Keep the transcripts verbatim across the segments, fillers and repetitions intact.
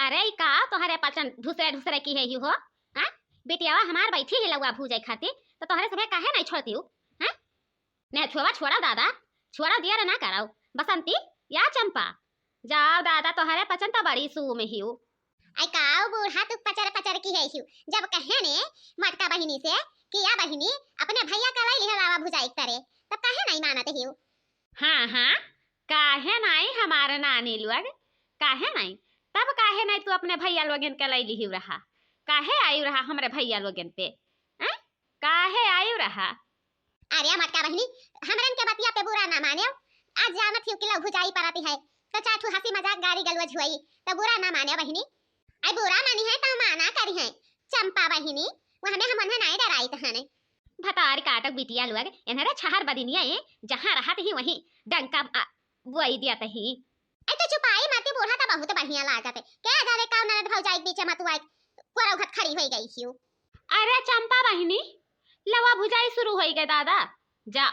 अरे, ई का तोहरे पचन ढुसरे ढुसरे किहे हिउ हो? हाँ? बिटियावा हमार बैठी ही लउवा भूजै खातिर, तो तोहरे सभे काहे नाहीं छोड़तिउ? हाँ? ने छोवा, छोड़ा दादा, छोड़ा दिया रे ना कराउ। बसंती, या चंपा, जाओ दादा, तोहरे पचन तो बड़ी सूम हिउ। आई काउ बूढ़ा तू पचर पचर किहे हिउ, जब कहे ने मोटका बहिनी से कि या बहिनी अपने भइया का लइ लिहे लावा भुजाई के तरे, तब काहे नाहीं मानत हिउ? हाँ, हाँ, काहे नाहीं हमार नानी लोग, काहे नाहीं? तब काहे नाहीं तू अपने भइया लोगन के लइ लिहिउ रहा? काहे आइउ रहा हमरे भइया लोगन पे? हैं? काहे आइउ रहा? अरे मोटका बहिनी, हमरन के बतिया पे बुरा ना मानेउ। आज जानत हिउ कि लव भुजाई परत है, तो चार ठो हँसी मजाक गारी गलौज हुई, तो बुरा ना मानेउ बहिनी। आई बुरा मानिहैं तो माना करिहैं। चंपा बहिनी, वो हमें हमन है नाहीं डराइत हने। भतार काटक बिटिया लोग, एन्हरे छहर बदिनिया ए, जहाँ रहत ही वहीं डंका, आ, बोई दियत ही। आई तो चुपाई मती, बूढ़ा तो बहुत बढ़िया लागत है। के जाने का ननद भौजाई के बीच में तू आई कोरौघत खड़ी होई गई हिउ। अरे चंपा बहिनी, लवा भुजाई शुरू होई गए दादा। जा,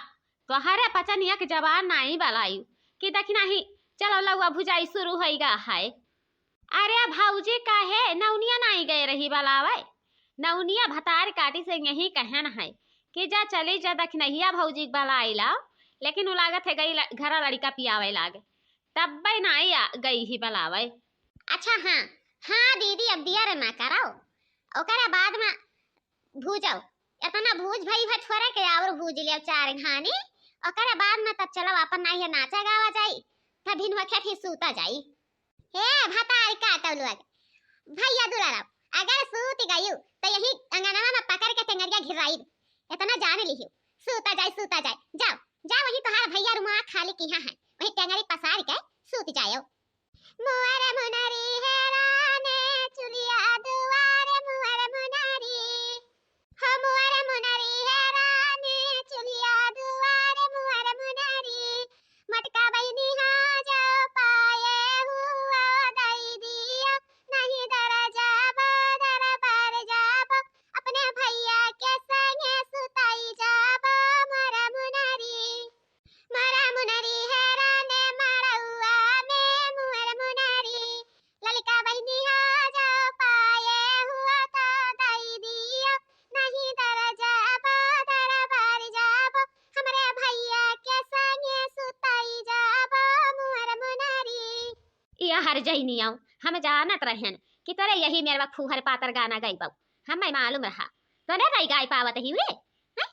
तोहरे पचनिया के जबान नाहीं बलायु कि दखिनही चलो लवा भुजाई शुरू होई गा है। अरे भौजी काहे नौनिया नाहीं गए रही बलावे? नौनिया भतार काटी से यही कहन है कि जा चली जा दखिनहिया भौजी के बलाई लाओ, लेकिन उ लागत है गई ल-, घरा लड़िका पियावे लागे, तब्बे नाहीं आ, गई ही बलावे। अच्छा हाँ, हाँ दीदी, अब दिया रे ना कराओ, ओकरे बाद में भूजो, इतना भूज भई है छोरे के और भूज लियो चार घानी, ओकरे बाद में तब चलो अपन नाहीं है नाचा गावा जाई, तब भिन होखे फिर सूता जाई। हे भतार काटो लोग, भइया दुलारा, अगर सूत गयू तो यही अंगनवा में पकड़ के टेंगरिया घिराई, इतना जान लिहियो, सूता जाए, सूता जाए, जाओ, जाओ वही तोहार भइया रुमा खाली किहा है, वही टेंगरी पसार के सूत जाओ। मुअर मुनरी हेराने चुलिया दुआर मुअर मुनरी, हो मुअर मुनरी हेराने चुलिया दुआर मुअर मुनरी, मोटका बहिनी हो जाओ पाए हुआ दई दिया, नहीं दर जाबो दरबार जाबो, अपने भइया के संगे सुताई जाबो मोर मुनरी। मोर मुनरी हेराने मड़उआ में मोर मुनरी, ललका बहिनी हो जाओ पाए हुआ तो दई दियो, नहीं दर जाबो दरबार जाबो, हमरे भइया के संगे सुताई जाबो मोर मुनरी। या हर जइनिया, हम जानत रहन कि तोरे यही मेरवा फूहर पातर गाना गइबउ, हमें मालूम रहा, तोरे नहीं गाय पावत ही रे। हैं?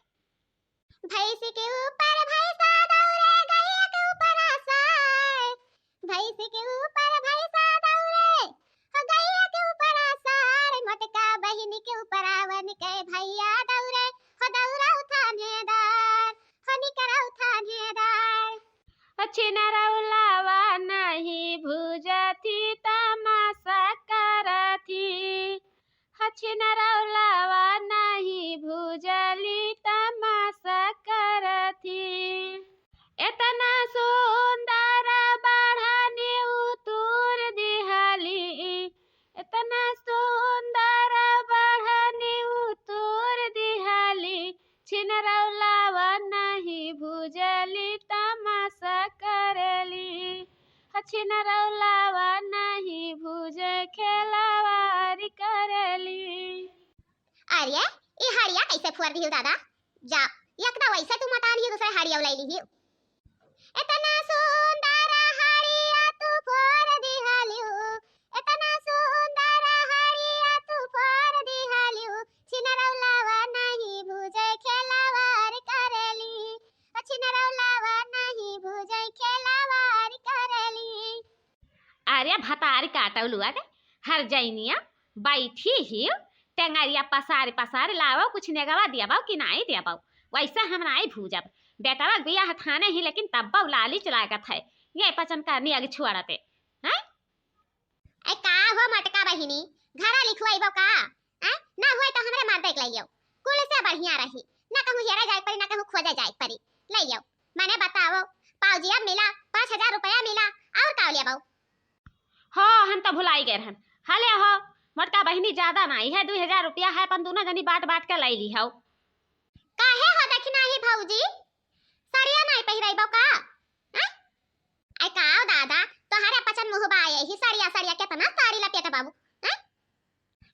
भैंस के ऊपर भैंसा दौड़े, गैया के ऊपर आसाए, भैंस के ऊपर भैंसा दौड़े, हो गैया के ऊपर आसार, मोटका बहिन के ऊपर आवन के भइया दौड़े, हो दौड़उ थानेदार, हो निकरउ थानेदार। छिनरौलावा नहीं भूजथी तमासा करथी, छिनरौलावा नहीं भूजली तमासा करथी। एतना सुंदर बढ़नी उतूर दिहली, एतना सुंदर बढ़नी उतूर दिहली, छिनरौलावा नहीं भूजली तमासा करली, ह छिनरौलावा नहीं भूजे खेलवारी करली। अरे, ई हड़िया कैसे फोर दिहिउ दादा? जा, एक तो वैसे तू मतान ही दूसरे हड़िया उलाई लिहिउ। एतना सुंदर हड़िया तू फोर दिहलिउ, एतना सुंदर हड़िया तू फोर दिहलिउ, छिनरौलावा नहीं भूजे खेलवार करली, ओ छिनरौलावा नहीं भूजे खेलवार करली। अरे भतार काटौ लोग, हर जइनिया बैठी ही टेंगरिया पसार पसार लावो, कुछ नेगवा देबो कि नाई देबो, वैसे हम नाई भूजब। बेटवा बियाह थाने ही, लेकिन तब्बो लालिच लागत है, ये पचन करनी अग छोड़ते हैं। ए का हो मोटका बहिनी, घरा लिखवाइबो का? हैं? ना हुए तो हमरे मर्दे के लइयो, कुल से बढ़िया रही, ना कहूँ हेरे जाए परी, ना कहूँ खोजे जाए परी। लइयो, मने बताओ, पाउजिया मिला, पाँच हजार रुपया मिला, और का लेबो? हो, हम तो भुलाई गए रहन। हले हो, मोटका बहिनी ज्यादा नाई है, दुई हजार रुपया है, अपन दोनों जनी बांट बांट के लइ लिहो। काहे हो दखिनाही भौजी, सड़िया नाई पहिराइबो का? हैं? आई काओ दादा, तोहरे पचन मुँह बाए, यही साड़िया, साड़िया केतना साड़ी लपेट बाबू, हैं?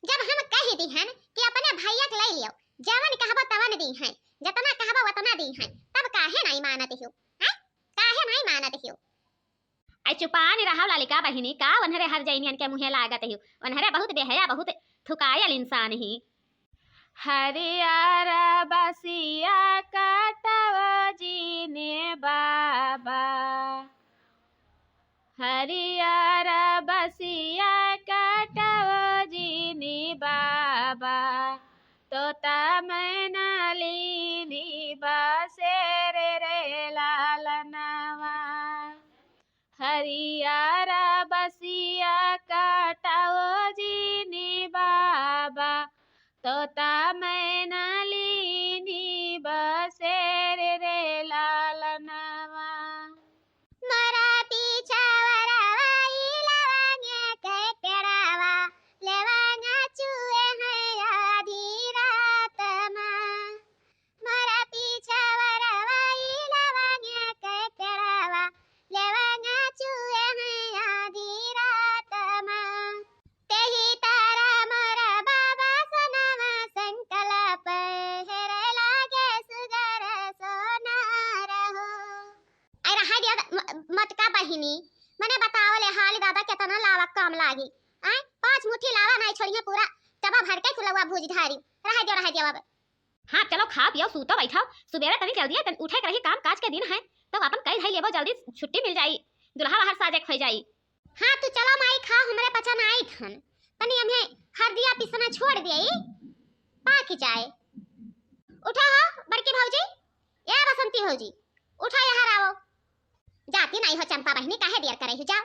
जब हम कहि दिहन कि अपने भइया के लइ लियो, जवन कहबो तवन दिहैं, जतना कहबो वतना दिहैं, तब काहे नाहीं मानत हियो, हैं? काहे नाहीं मानत हियो? ऐ चुपान रहव ललिका बहिनी, का ओन्हरे हर जइनियन के मुँहे लागत हियो? ओन्हरे बहुत बेहया, बहुत थुकायल इंसान ही। हरियर बसिया काटव जिनि बाबा, हरियर बसिया काटव जिनि बाबा, तोता मैना लीनी बसेर रे लालनवा। हरियर बसिया काटव जिनि बाबा, तोता मैना लीनी बसेर रे लालनवा। मोरा पीछा वरवा ई लवंगिया के पेड़वा, लवंगा चुए हैं आधी रात मा। मोरा पीछा वरवा ई लवंगिया के पेड़वा, लवंगा चुए हैं आधी रात मा। तेही तारा मोरा बाबा सनवा संकल्प हेरे लागे सुगर सोनार हो। ऐ रहा दिया द-, म-, मटका बहिनी, मने बताओ ले हाली दादा केतना लावा काम लागी। आय, पाँच मुट्ठी लावा नाहीं छोड़िहैं, पूरा टबा भर के कुलवा भूज धारी। रहा दिया, रहा दिया बाबा। हाँ, चलो खाओ पियो, सूतो बैठो, सुबेरे तनी जल्दी तन उठे के रही, काम काज के दिन है, तो अपन कई धई लेबो, जल्दी छुट्टी मिल जाई, दुल्हा बाहर साजे खोई जाई। हाँ, तू चलो माई, खाओ, हमरे पचा नाहीं थन, तनी हमें हरदिया पिसना छोड़ दिए, पाक जाए। उठो हो बड़की भौजी, ए बसंती भौजी, उठो यहाँ आओ। जाती नाहीं हो चंपा बहिनी, काहे देर करे हो, जाओ।